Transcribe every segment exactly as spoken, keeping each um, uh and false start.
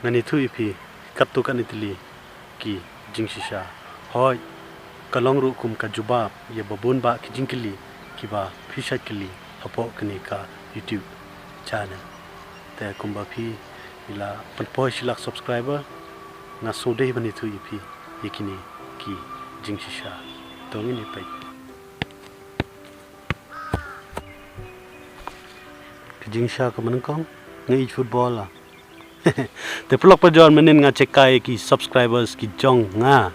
Ngan ïathuh ïa phi katto katne tylli ki jingshisha. Hooid, ka long ruh kum ka jubab ïa ba bun bah ki jingkylli kiba phi shait kylli hapoh kane ka YouTube channel. Te kumba phi i la pynpoi shi lak subscriber, nga sngewdei ban ïathuh ïa phi ïa kine ki jingshisha. To ngin ïa peit. Ka jingshisha kaba nyngkong, nga ïeit football ah. Te paralok parajor, mynnin nga check kai ki subscribers ki jong nga.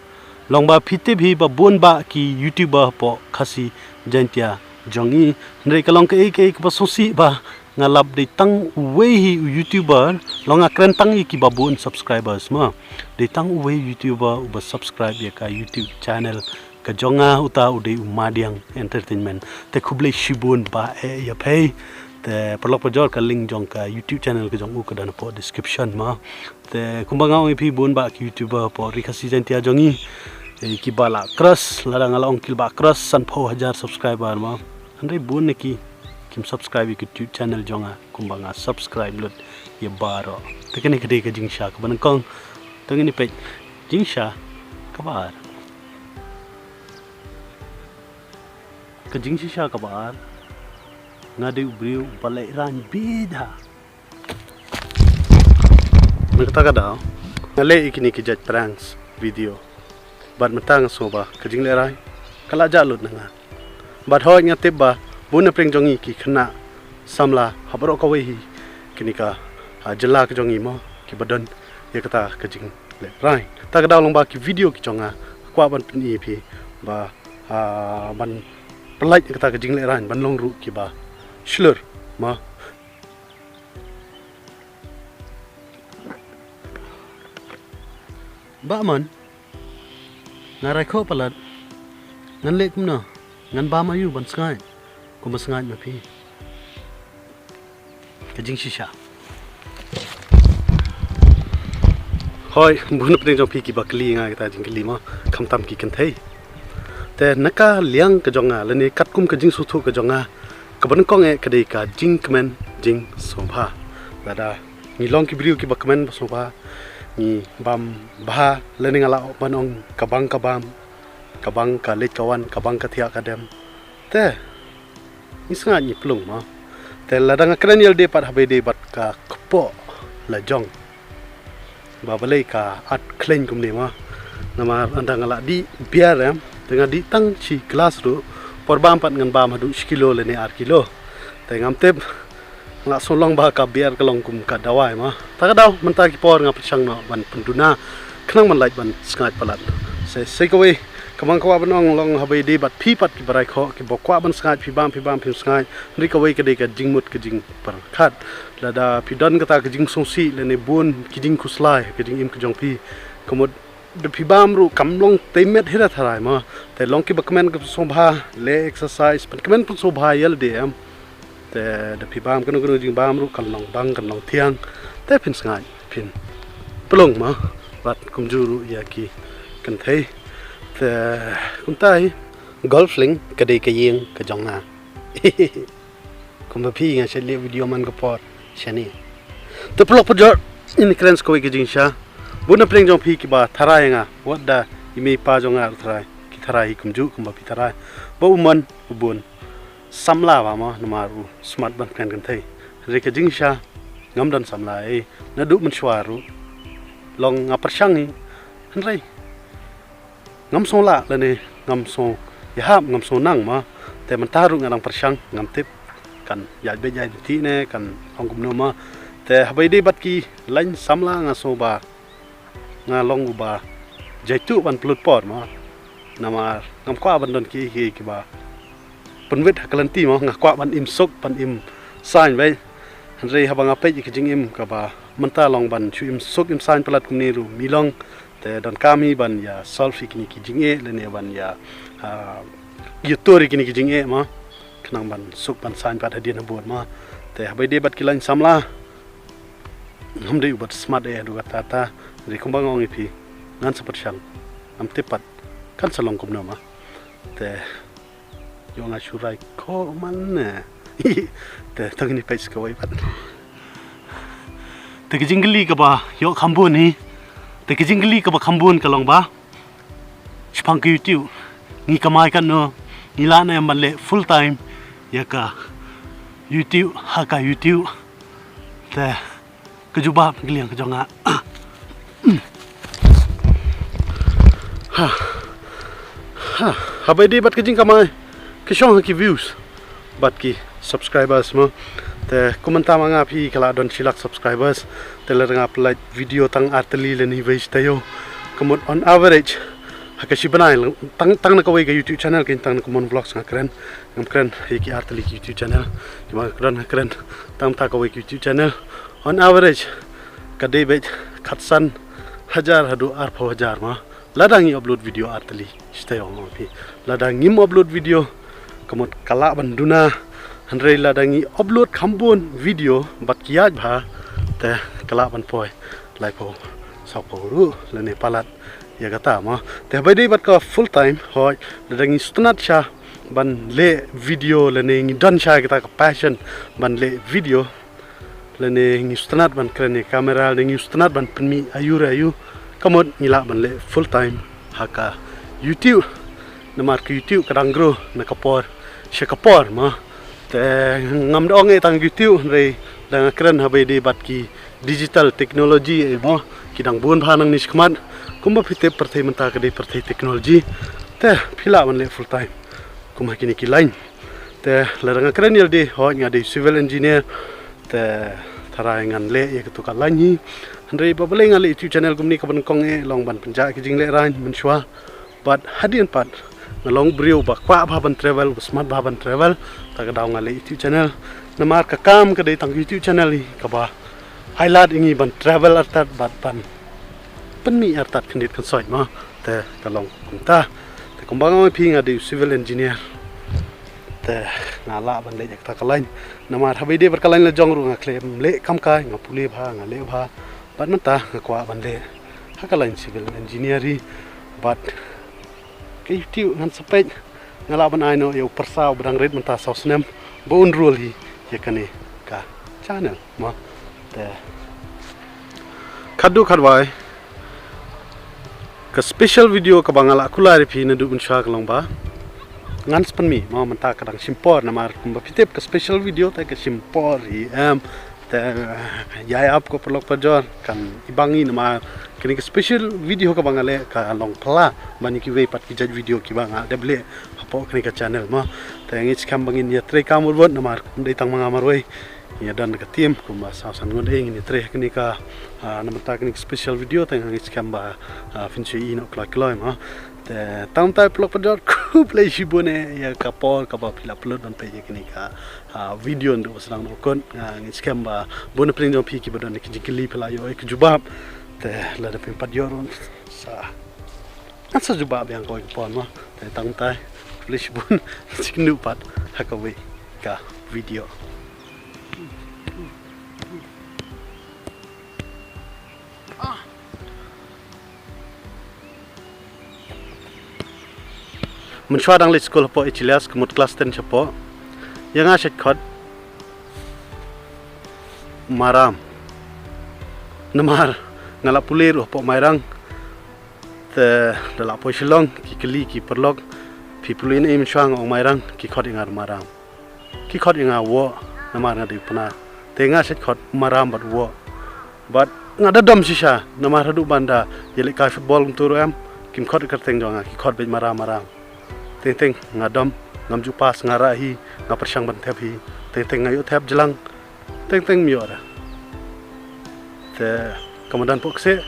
Long ba phi tip hi ba bun bah ki YouTuber hapoh Khasi Jaintia jong i. Hynrei ka long kaei kaei kaba sngewsih ba nga lap dei tang uwei hi u YouTuber, long nga kren tang ïa kiba bun subscribers mo. Dei tang uwei YouTuber uba subscribe ïa ka YouTube channel ka jong nga, uta u dei u Madiang Entertainment. Te khublei shibun bah eh ïa phi. Te paralok parajor, ka link jong ka YouTube channel ka jong u ka don hapoh description mo. Te kumba nga ong ïa phi, bun bah ki YouTuber hapoh Ri Khasi Jaintia jong i, eh, kiba la cross, lada nga la ong kiba cross sanphew hajar subscriber mo. Hynrei bun na ki kim subscribe ïa ka YouTube channel jong nga kumba nga subscribe lut ïa baroh. Te kane ka dei ka jingshisha kaba nyngkong. To ngin ïa peit jingshisha kaba ar. Ka jingshisha kaba ar, nga dei u briew ba lehraiñ beit ha. Mynta ka daw nga leh ïa kine ki jait pranks video. Bad mynta nga sngew ba ka jinglehraiñ ka la jah lut na nga. Bad hooid, nga tip ba bun na pdeng jong ngi ki khynnah samla ha baroh kawei hi kane ka, ah, jylla ka jong ngi mo, kiba don ïa kata ka jinglehraiñ. Ta ka daw long ba ki video ki jong nga kwah ban pyni ïa phi ba, ah, ban pyllait ïa kata ka jinglehraiñ ban long ruh kiba shlur mo. Bah mon, nga rai khoh palat. Ngan leh kumno? Ngan bam aïu ban sngaid kumba sngaid ma phi? Ka jingshisha. Hooid, bun na pdeng jong phi kiba kylli nga kita jingkylli mo, khamtam ki kynthei. Te na ka liang ka jong nga lane katkum ka jingsngewthuh ka jong nga, kaba nyngkong eh ka dei ka jingkmen jingsngewbha. Lada ngi long ki briew kiba kmen ba sngewbha, ngi bam bha, lane nga lah ban ong ka bang ka bam, ka bang ka leit ka wan, ka bang ka thiah ka dem. Te ngi sngaid ngi plung mo. Te lada nga kren ïalade pat, haba ïadei bad ka kpoh la jong, ba balei ka at khlaiñ kumne mo. Namar ynda nga la dih beer em, te nga dih tang shi glass ruh, por bam pat ngan bam haduh shi kilo lane ar kilo. Te ngam tip, nga sngew long ba ka beer ka long kum ka dawai mo. Ta ka daw mynta ki por nga pyrshang noh ban pynduna khnang ban lait ban sngaid palat. Sa, sa kawei kaba nga kwah ban ong, long haba ïadei bad phi pat kiba rai khoh, kiba kwah ban sngaid, phi bam, phi bam, phim sngaid. Hynrei kawei ka dei ka jingmut ka jingpyrkhat. Lada phi don kata ka jingsngewsih lane bun ki jingkhuslai ka jingim ka jong phi, ka mut da phi bam ruh kam long tei met hi da tharai mo. Te long kiba kmen ka pynsngewbha, leh exercise, pynkmen pynsngewbha ïalade em. Te da phi bam kano kano jingbam ruh kan long bang, kan long thiang. Te phin sngaid, phin plung mo. Bad kumjuh ruh ïa ki kynthei. Te kumta hi, Golf Link ka dei ka ïing ka jong nga. Kumba phi, nga shait leh video man ka por shane. Te paralok parajor, ngin kren sa kawei ka jingshisha. Bun na pdeng jong phi kiba tharai ïa nga, wat da i mei i pa jong nga ruh tharai, ki tharai hi kumjuh kumba phi tharai. Ba u mon u bun samla bha mo, namar u smat ban kren kynthei. Hynrei ka jingshisha, ngam don samla ei, naduh mynshuwa ruh long nga pyrshang hi. Hynrei ngam sngew lah lane ngam sngew ïahap, ngam sngew nang mo. Te mynta ruh nga dang pyrshang, ngam tip kan ïaid beit ïaid lynti ne kan long kumno mo. Te haba ïadei bad ki lain samla nga sngew ba nga long uba jaituh ban pynlut por mo. Namar ngam kwah ban don kiei kiei kiba pynwit ha ka lynti mo, nga kwah ban im suk ban im saiñ beit. Hynrei haba nga peit ïa ka jingim kaba mynta long ban shu im suk im saiñ palat kumne ruh mi long. Te donkam hi ban ïa solve ïa kine ki jingeh lane ban ïa, ah, ïa tur ïa kine ki jingeh mo, khnang ban suk ban saiñ pat hadien habud mo. Te haba ïadei bad ki lain samla, ngam dei u bad smat eh haduh katta katta. Hynrei kumba nga ong ïa phi, ngan sa pyrshang, ngam tip pat kan sa long kumno mo. Te ïoh nga shu rai khoh man ne. Te to ngin ïa peit sa kawei pat. Te ka jingkylli kaba ïoh kham bun hi. Te ka jingkylli kaba kham bun ka long ba, shaphang ka YouTube, ngi kamai katno, ngi lah ne em ban leh full time ïa ka YouTube, ha ka YouTube. Te ka jubab ka liang ka jong nga. Ha. Ha. Haba ïadei bad ka jingkamai, ka shong ha ki views bad ki subscribers mo. Te kumta ma nga phi ka la don shi lak subscribers. Te lada nga upload video tang artylli lane wei shi taïew, ka mut on average ha ka shi bnai, tang, tang na kawei ka YouTube channel, ka tang na ka Mon Vlogs nga kren, ngam kren ïa ki artylli ki YouTube channel. Ki ma ka don nga kren tang ta kawei ka YouTube channel. On average ka dei beit khatsan hajar haduh arphew hajar ma. Lada ngi upload video artylli shi taïew ma phi. Lada ngim upload video, ka mut ka lah ban duna. Hynrei lada ngi upload kham bun video bad ki ïaid bha, te ka lah ban poi laiphew, sawphew ruh lane palat ïa kata ma. Te haba ïadei bad ka full time, hooid, lada ngi sngewtynnat sha ban leh video lane ngi don sha kata ka passion ban leh video, lane ngi sngewtynnat ban kren ïa ka kamera, lane ngi sngewtynnat ban pynmih aiu re aiu, ka mut ngi lah ban leh full time ha ka YouTube. Namar ka YouTube ka dang grow na ka por sha ka por ma. Te ngam da ong ei tang YouTube, hynrei da nga kren haba ïadei bad ki digital technology ei mo, ki dang bun bha nangne shakhmat. Kumba phi tip pyrthei mynta ka dei pyrthei technology. Te phi lah ban leh full time kum ha kine ki line. Te lada nga kren ïalade, hooid, nga dei civil engineer. Te tharai ngan leh ïa katu ka line hi. Hynrei ba balei nga leh YouTube channel kumne kaba nyngkong eh long ban pynjah ki jinglehrain mynshuwa. Bad hadien pat nga long briew ba kwah bha ban travel, ba smat bha ban travel. Ta ka daw nga leh YouTube channel. Namar ka kam ka dei tang YouTube channel hi kaba highlight ïa ngi ban travel artat bad ban pynmih artat khyndiat khynsoit ma. Te ka long kumta. Te kumba nga ong ïa phi, nga dei u civil engineer. Te nga lah ban leh ïa kata ka line. Namar haba ïadei bad ka line la jong ruh nga khlem leh kam kai, nga pule bha, nga leh bha. Bad mynta nga kwah ban leh ha ka line civil engineer hi. Bad ka YouTube ngan sa peit, nga lah ban ai noh ïa u pyrsa uba dang rit mynta saw snem ba un rule hi ïa kane ka channel ma. Te khatduh khatwai, ka special video kaba nga la kular ïa phi naduh mynshuwa ka long ba ngan sa pynmih ma, mynta ka dang shim por, namar kumba phi tip ka special video te ka shim por hi em. Te ïa ap ko paralok parajor, kan i bang i namar kane ka special video kaba nga leh ka long pla ban ïa kiwei pat ki jait video kiba nga dep leh hapoh kane ka channel ma. Te ngeit skhem ba ngin ïa trei kam bud bud namar ym dei tang ma nga marwei. Ïa don ka team kumba saw san ngut ei ngin ïa trei ha kane ka, ah, namar ta kane ka special video te ngeit skhem ba, ah, phin shu ïohi noh kloi kloi ma. Te tang mynta paralok parajor khublei shibun eh ïa ka por kaba phi la pynlut ban peit ïa kane ka, ah, video naduh ba sdang noh kut. Nga ngeit skhem ba bun na pdeng jong phi kiba don ki jingkylli phi la ïoh ïa ka jubab. Te lada phim pat ïoh ruh sa, ngan sa jubab biang kawei ka por ma. Te tang mynta khublei shibun. Ngin sa ïakynduh pat ha kawei ka video. Mynshuwa dang leit skul hapoh H L S, ka mut klas ten shapoh, ïa nga shait khot Maram. Namar nga la pule ruh hapoh Mairang. Te da la poi Shillong, ki kylli ki paralok, phi pule naei mynshuwa, nga ong Mairang, ki khot ïa nga Maram. Ki khot ïa nga Woh, namar nga dei u Pnar. Te nga shait khot Maram bad Woh. Bad nga da dom shisha, namar haduh ban da ïalehkai football kumta ruh em, kim khot kyrteng jong nga, ki khot beit Maram Maram. Teng teng nga dom, ngam ju pass, nga rah hi, nga pyrshang ban thep hi. Teng teng nga ïoh thep jlang. Teng teng ym ïoh re. Te ka madan Pohkseh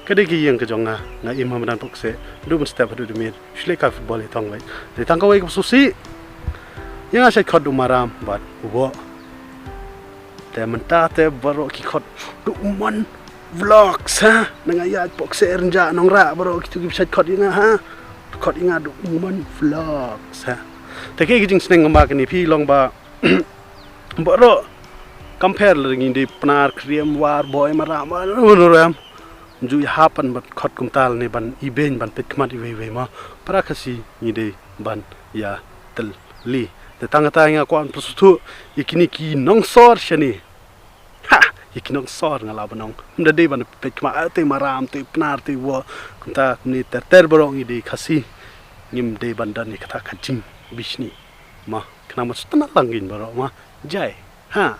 ka dei ka ïing ka jong nga, nga im ha madan Pohkseh. Duh mynstep haduh da miet shu lehkai football ïa thong beit. Te tang kawei kaba sngewsih, ïa nga shait khot da u Maram bad u Woh. Te mynta te baroh ki khot da u Mon Vlogs ha. Na nga ïaid Pohkseh, Rynjah, Nongrah, baroh kitu kiba shait khot ïa nga ha, khot ïa nga da u Mon Vlogs ha. Te kaei ka jingsneng kumba kane phi long ba baroh, compare lada ngi dei Pnar, Khyriem, War, Bhoi, Maram, Maram, Maram. Ym ju ïahap ban khot kumta lane ban ibeiñ ban peit khmat iwei iwei ma. Para Khasi ngi dei ban ïatylli. Te tang kata nga kwah ban pynsngewthuh ïa kine ki nongsor shane. Ha! Ïa ki nongsor nga lah ban ong. Ym da dei ban peit khmat, eh, te maram, te pnar, te wa. Kumta kumne ter ter baroh ngi dei Khasi. Ngim dei ban don ïa kata ka jingbishni. Mo, khnang ban sngewtynnat lang kein baroh mo. Jai. Ha.